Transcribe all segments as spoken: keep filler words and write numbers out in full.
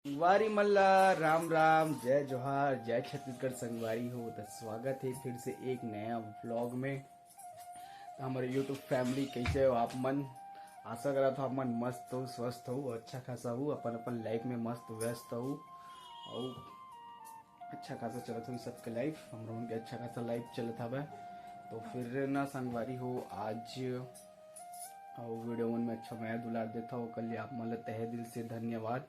संगवारी मन ला राम राम, जय जोहार, जय छत्तीसगढ़। संगवारी हो, त स्वागत है फिर से एक नया व्लॉग में। त हमर YouTube फैमिली, कैसे हो आप मन? आशा करत हो आप मन मस्त हो, स्वस्थ हो, अच्छा खासा हो, अपन अपन लाइफ में मस्त व्यस्त हो। और अच्छा खासा चलत हो सबके लाइफ, हमरो मन के अच्छा खासा लाइफ चलत हवय। तो फिर ना संगवारी हो, आज और वीडियो मन में अच्छा मया दुलार देथव, ओकर लिए आप मन ल तहे दिल से धन्यवाद।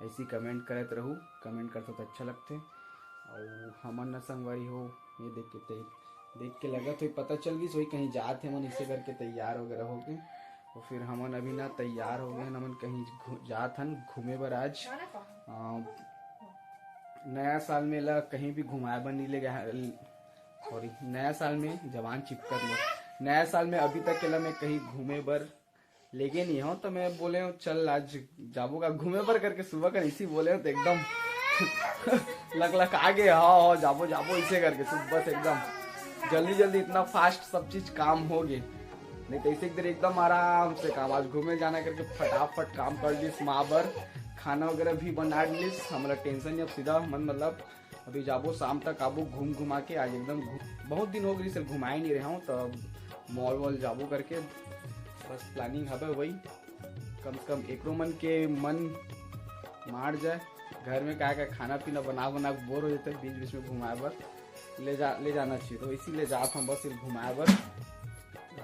ऐसी कमेंट करत रहू, कमेंट करथव तो अच्छा लगथे। और हमन न संगवारी हो, ये देख के तै-, देख के लगत होई, पता चल गिस होई कहीं जात हे मन, इसे करके तैयार वगैरह होके। और फिर हमन अभी ना तैयार हो गए हन, हमन कहीं घू-, जात हन घूमे बर आज। आ, नया साल में ला कहीं भी घुमाए बर नहीं ले गए, सॉरी, नया साल में जवान चिपकत मत। नया साल में अभी तक के ला मैं कहीं घूमे बर लेगे नहीं हूँ, तो मैं बोले हूँ, "चल आज जाबो का घूमे बर," करके सुबह कर इसी बोले हूँ, तो एकदम लकलका गे, "हाँ, हाँ, जाबो, जाबो," इसे करके सुबह से एकदम जल्दी जल्दी इतना फास्ट सब चीज काम हो गए। नहीं तो इसे एक दिन एकदम आराम से काम, आज घूमे जाना करके फटाफट काम कर लिस, माँ बर खाना वगैरह भी बना लिस, हमारा टेंशन नहीं। अब सीधा मन मतलब अभी जाबो, शाम तक आबो घूम घुमा के। आज एकदम घू-, बहुत दिन हो गई सर घुमाए नहीं रहा हूँ, तो अब मॉल वॉल जाबो करके बस प्लानिंग हवे वही। कम से कम एकरो मन के मन मार जाए, घर में का का खाना पीना बना बना के बोर हो जाते, बीच बीच में घुमाए बर ले जा, ले जाना चाहिए। तो इसीलिए जात हम बस घुमाए बर।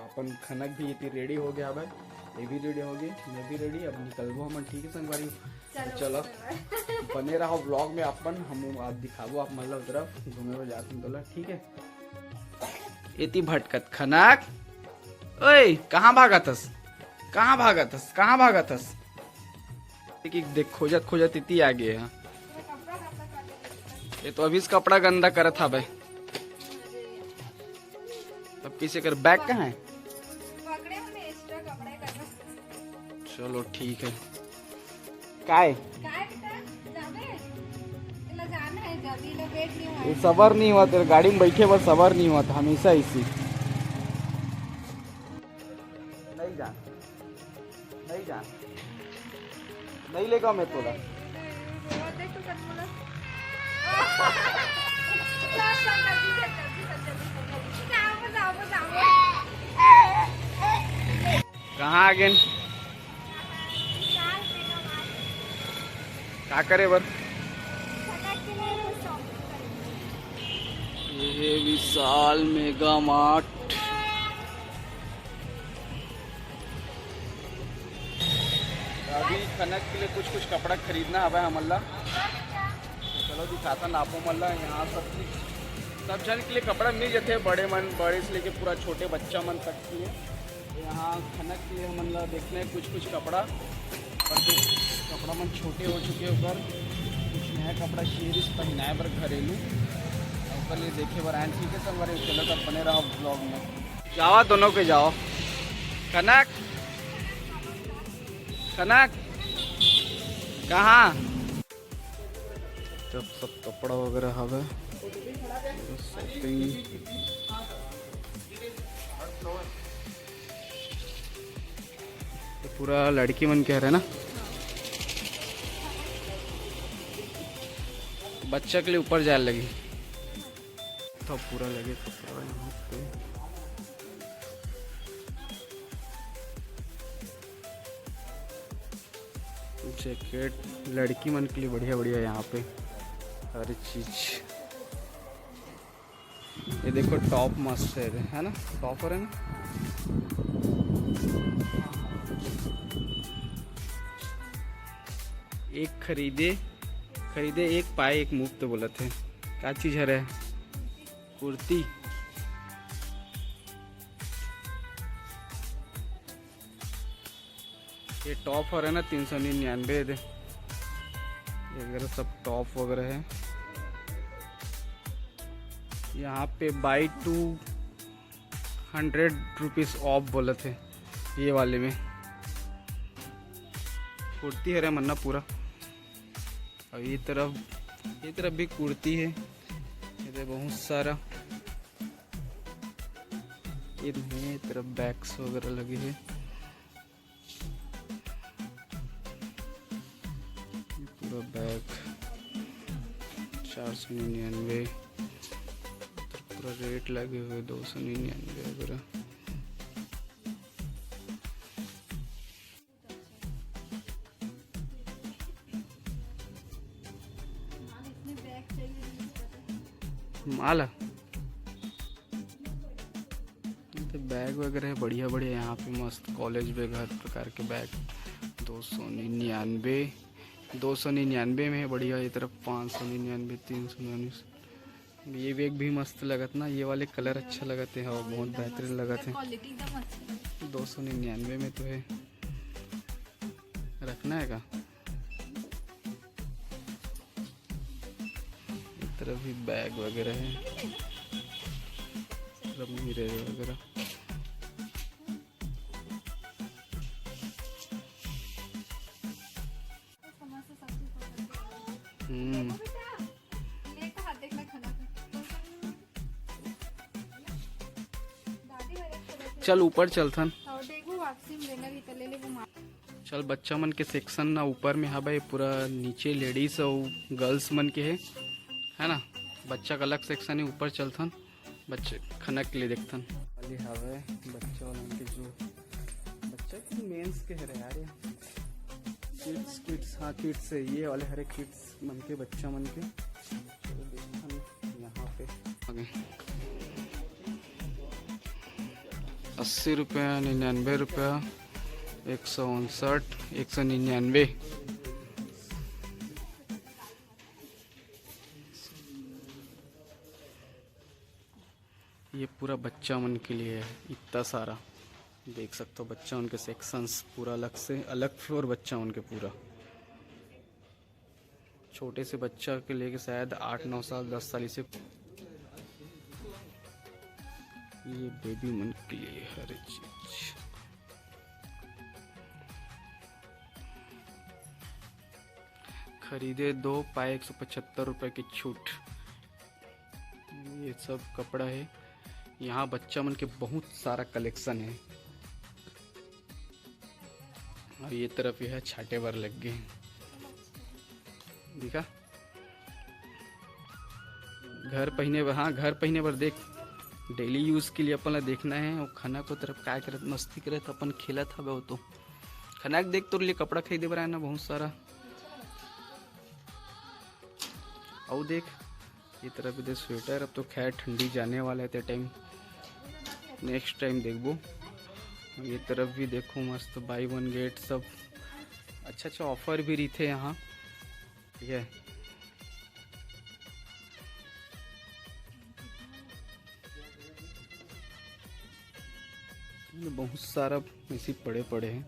अपन खनक भी इतनी रेडी हो गया भाई, ये भी रेडी हो गई, मैं भी रेडी। अब निकलबो हमन, ठीक है संगवारी? चलो, चलो। Bye bye। बने रहो व्लॉग में, अपन हम आज दिखाबो आप मतलब तरफ घूमे बर जात हन तोला, ठीक है? एती भटकत खनक, ओए, कहाँ भागत हस? कहाँ भागत हस? कहाँ भागत हस? कि देख, खोजत खोजत इति आ गए हैं। ये तो अभी से कपड़ा गंदा करत हवे। तब किसे कर बैग कहाँ है? चलो ठीक है। काय? ये सबर नहीं हुआ तेरे गाड़ी में बैठे, पर सबर नहीं हुआ था हमेशा इसी। नहीं जा। नहीं जा, नहीं लेगा मैं तोला। कहाँ आ गेन? का करे बर? ये विशाल मेगा मार्ट। अभी खनक के लिए कुछ कुछ कपड़ा खरीदना हवे हमन ला। चलो दिखाता नापो मन ला। यहाँ सब चीज, सब जन के लिए कपड़ा मिल जाते हैं, बड़े मन, बड़े से लेके पूरा छोटे बच्चा मन तक के लिए। तो यहाँ खनक के लिए हमन ला देखना है कुछ कुछ कपड़ा, पर जो कपड़ा मन छोटे हो चुके हैं, ओकर कुछ नया कपड़ा शेरिस पहनाए बर घरेलू, ओकर लिए देखे बर आए। ठीक है संगवारी, चलो तब बने रहो व्लॉग में। जावा दोनों के जाओ। कनक, कनक, कहाँ? तब सब कपड़ा वगैरह हवे, शॉपिंग। तो पूरा लड़की मन के हरे ना, बच्चा के लिए ऊपर जाए लगी। तो पूरा लगे कपड़ा यहाँ पे। जैकेट लड़की मन के लिए बढ़िया बढ़िया यहाँ पे हर चीज। ये देखो टॉप मस्त है, है ना, टॉपर है ना। एक खरीदे, खरीदे एक पाए एक मुफ्त बोलत है। का चीज हरे? कुर्ती। ये टॉप हरे ना तीन सौ निन्यानवे दे, ये वगैरह सब टॉप वगैरह है। यहाँ पे buy two hundred rupees off बोलत है ये वाले में। कुर्ती हरे मन्ना पूरा। और ये तरफ, ये तरफ भी कुर्ती है, ये तो बहुत सारा। ये नहीं है, ये तरफ बैग्स वगैरह लगे हैं। ये पूरा बैग चार सौ निन्यानवे। पूरा रेट लगे हुए दो सौ निन्यानवे वगैरह। माला। तो बैग वगैरह है बढ़िया बढ़िया यहाँ पे, मस्त कॉलेज बैग, हर प्रकार के बैग। दो सौ निन्यानवे, दो सौ निन्यानवे में है बढ़िया। ये तरफ पाँच सौ निन्यानवे, तीन सौ निन्यानवे। ये बैग भी मस्त लगत ना, ये वाले कलर अच्छा लगत है। हाँ, बहुत बेहतरीन लगत है। क्वालिटी एकदम अच्छी है। दो सौ निन्यानवे में तो है, रखना है का? इस तरफ भी बैग वगैरह है, मतलब मिरर वगैरह। हम्म। चल ऊपर चलथन। चल, बच्चा मन के सेक्शन ना ऊपर में हवे, पूरा नीचे लेडीज अउ गर्ल्स मन के है, है ना? बच्चा का अलग सेक्शन है, ऊपर चलथन। बच्चे खनक के लिए देखथन। खाली हवे बच्चा वाला के, जो बच्चा के मेंस के हरे यार, किड्स, किड्स, हाँ, किड्स है, ये वाले हरे किड्स मन के, बच्चा मन के। तो देखथन यहाँ पे आगे अस्सी रुपया, निन्यानवे रुपया, एक सौ उनसठ, एक सौ निन्यानवे। ये पूरा बच्चा मन के लिए है, इतना सारा देख सकते हो। बच्चा मन के सेक्शंस पूरा अलग से, अलग फ्लोर बच्चा मन के पूरा। छोटे से बच्चा के लेके शायद आठ नौ साल, दस साल इसे। ये बेबी मन के लिए हर चीज। खरीदे दो, पाए एक सौ पचहत्तर रुपए की छूट। ये सब कपड़ा है। यहाँ बच्चा मन के बहुत सारा कलेक्शन है। और ये तरफ ये है, छाटे बर लग गए हैं। दिखा, घर पहिने बर, हाँ, घर पहिने बर देख, डेली यूज के लिए अपन ला देखना है। और खनक ओ तरफ काय करत, मस्ती करत, अपन खेलत हवे। वो तो खनक देख, तोर लिए कपड़ा खरीदे बर आए ना बहुत सारा। अउ देख, ये तरफ भी दे स्वेटर। अब तो खैर ठंडी जाने वाला है, ते टाइम नेक्स्ट टाइम देखबो। ये तरफ भी देखो, मस्त बाय वन गेट सब, अच्छा अच्छा ऑफर भी रहिथे यहाँ, ठीक है। बहुत सारा ऐसे पड़े पड़े हैं।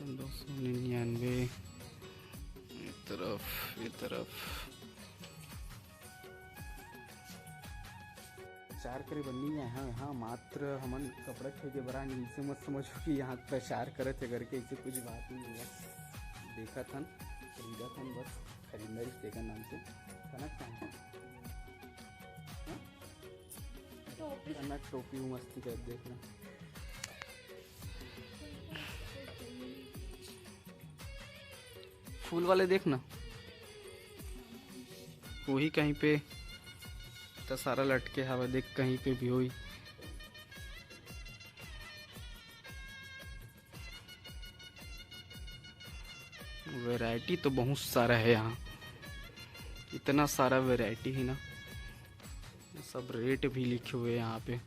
दो सौ निन्यानवे, ये तरफ, ये तरफ। प्रचार करे बर नहीं आए हैं यहाँ, मात्र हमन कपड़ा खरीदे बर आए हन। इसे मत समझो कि यहाँ प्रचार करत है करके, ऐसे कुछ बात नहीं है। देखत हन, खरीदत हन, बस खरीदना ही तेकर नाम से। कनक कहाँ है? हाँ? टोपी। कनक टोपी मस्ती कर देखना। फूल वाले देख ना, वही कहीं पे तो सारा लटके हवा, देख कहीं पे भी होई। वैरायटी तो बहुत सारा है यहाँ, इतना सारा वैरायटी है ना, सब रेट भी लिखे हुए हैं यहाँ पे।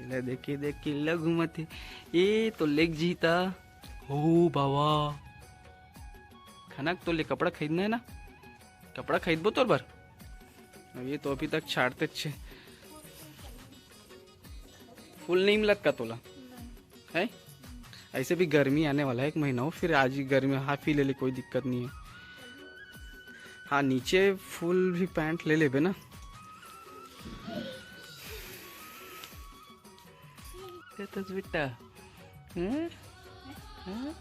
ले देखी देखी लघुमती, ये तो लेग जीता हो बाबा। खनक तो ले कपड़ा खरीदना है ना, कपड़ा खरीदबो तोर बर। अब ये तो अभी तक छाड़ते अच्छे। फुल नहीं मिलत का तोला? है? ऐसे भी गर्मी आने वाला है, एक महीना हो, फिर आज ही गर्मी हाफ ही ले ले, कोई दिक्कत नहीं है। हाँ, नीचे फुल भी पैंट ले लेबे ना। ये तो बेटा, हैं? हम्म?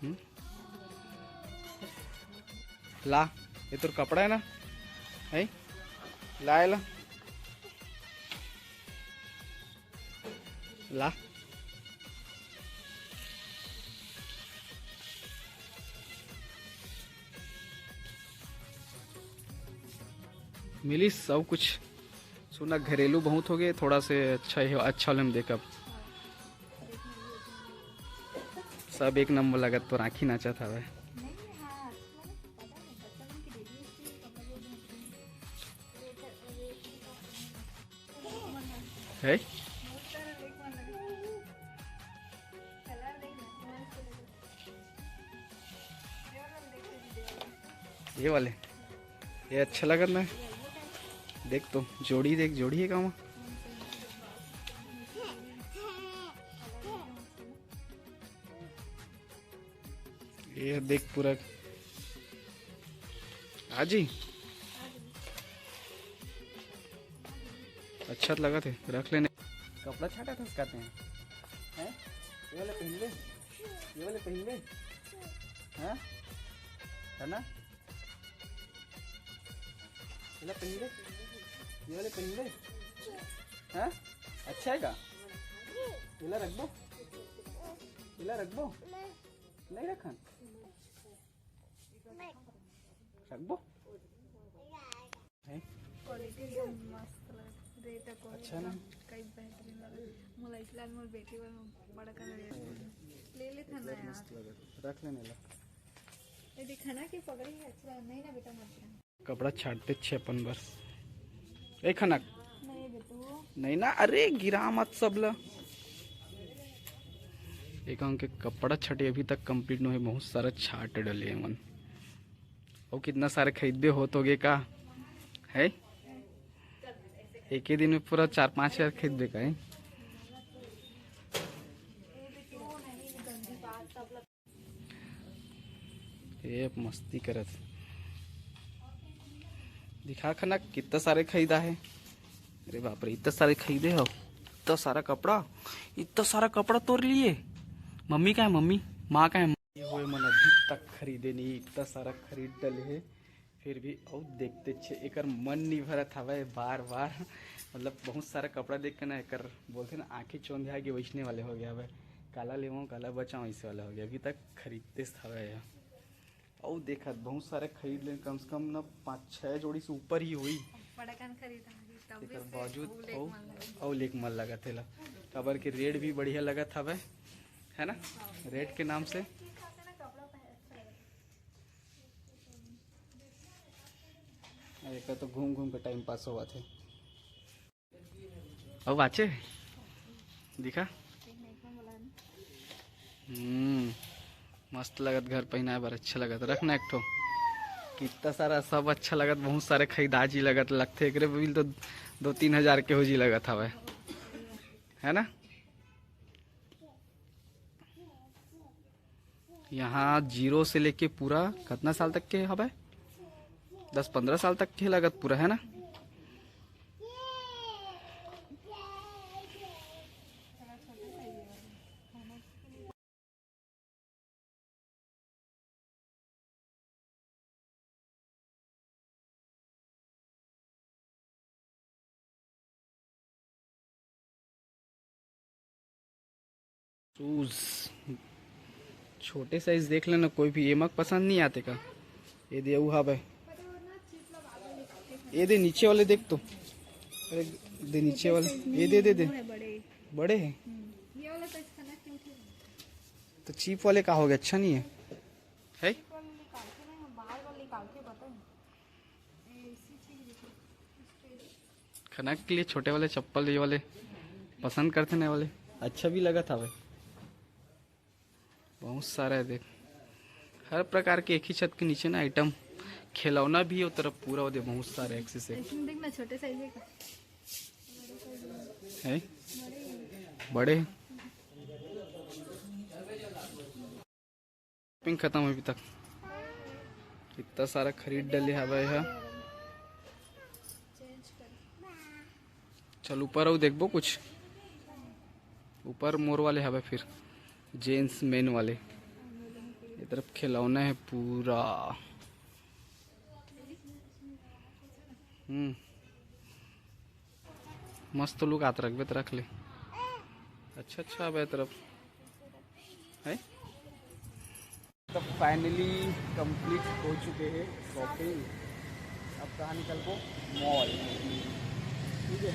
हम्म? ला, ये तोर कपड़ा है ना, है? ला, ये ला, ला। मिली सब कुछ। सुना, घरेलू बहुत हो गए, थोड़ा से अच्छा ही, अच्छा वाले में देखब। सब एक नंबर लगत, तोर आँखी नाचत हवे। है? ये वाले, ये अच्छा लगत ना। देख तो, जोड़ी देख, जोड़ी है का वहाँ? ये देख पूरा। आजी, अच्छा तो लगत है, रख लेने। कपड़ा छाटा था कहते हैं, हैं? ये वाले पहन ले, ये वाले पहन ले, हैं? है ना? ये वाले पहन ले, ये वाले पहन ले, हैं? अच्छा है का? ये ला रखबो, ये ला रखबो, नहीं रखन, रखबो। हैं? क्वालिटी एकदम मस्त लगे, रेट है, क्वालिटी अच्छा ना? कई बेहतरीन लगे। मोला इसलिए मोर बेटी बर बड़का ले ले था ना यार। मस्त लगे, रख लेने ला। ये देखा ना कि पगड़ी है, अच्छा नहीं ना बेटा, मत। कपड़ा छाटते छे अपन बर। ए खनक। नहीं बेटू। नहीं ना, अरे गिरा मत सब ला। एक अंग के कपड़ा छटे अभी तक कंप्लीट नहीं, बहुत सारा छाट डले मन। और कितना सारे खरीदबे होत होगे का? है? एक ही दिन में पूरा चार पाँच हजार खरीदबे का है? ये मस्ती करत। दिखा खनक कितना सारे खरीदा है। अरे बाप रे, इतना सारे खरीदे हो, इतना सारा कपड़ा, इतना सारा कपड़ा तोर लिए। मम्मी का है, मम्मी, माँ का है? ये होए मन अभी तक खरीदे नहीं, इतना सारा खरीद डले है। फिर भी अउ देखते छे, एकर मन नहीं भरत हवय बार बार। मतलब बहुत सारा कपड़ा देख के ना एकर बोलते ना आंखें चौंधिया के वैसने वाले हो गया हवय। काला लेवो, काला बचाओ, इसे वाला हो गया। अभी तक खरीदते हवय। अउ देखत बहुत सारे खरीद लेन, कम से कम ना पाँच छः जोड़ी से ऊपर ही होई। बड़कन खरीदा है, तब एकर भी से बावजूद ऊ लेके अउ, मन लगे। अउ लेके मन लगत हे ला, काबर के रेट भी बढ़िया लगत हवय, है ना? रेट के नाम से। अरे, एकर तो घूम घूम के टाइम पास होवत हे। अउ बाचे दिखा। हम्म, मस्त लगत, घर पहिनाए बर अच्छा लगत। रखना एक ठो। कितना सारा सब अच्छा लगत, बहुत सारे खरीदा जी लगत, लगथे एकरे बिल तो दो तीन हजार के हो जी लगत हवय, है ना? यहाँ जीरो से लेके पूरा कितना साल तक के हवय? दस पंद्रह साल तक के लगत पूरा, है ना? शूज छोटे साइज देख लेना, कोई भी एमक पसंद नहीं आते का। ये दे अउ हावे, ये दे नीचे वाले देख तो, अरे दे नीचे वाले, ये दे दे दे, बड़े हैं। ये वाला तो इसका ना क्यूट है। तो चीप वाले का हो गया, अच्छा नहीं है, है? खनक के लिए छोटे वाले चप्पल, ये वाले पसंद करते ना, ये वाले अच्छा भी लगत हवे। बहुत सारा है देख, हर प्रकार के एक ही छत के नीचे ना आइटम, खिलौना भी हो तरफ पूरा हो दे, बहुत सारे एक से एक। इसमें देख ना, छोटे साइज का है, बड़े। शॉपिंग खत्म अभी तक, इतना सारा खरीद डले हवे हा। चल ऊपर अउ देखबो कुछ। ऊपर मोर वाले हवे, फिर जेंट्स मेन वाले। ये तरफ खिलौना है पूरा। हम्म, मस्त लुक आत रखबे त रख ले। अच्छा अच्छा हवे ये तरफ है। तो फाइनली कंप्लीट हो चुके हैं शॉपिंग। अब कहाँ निकलबो? मॉल। ठीक है,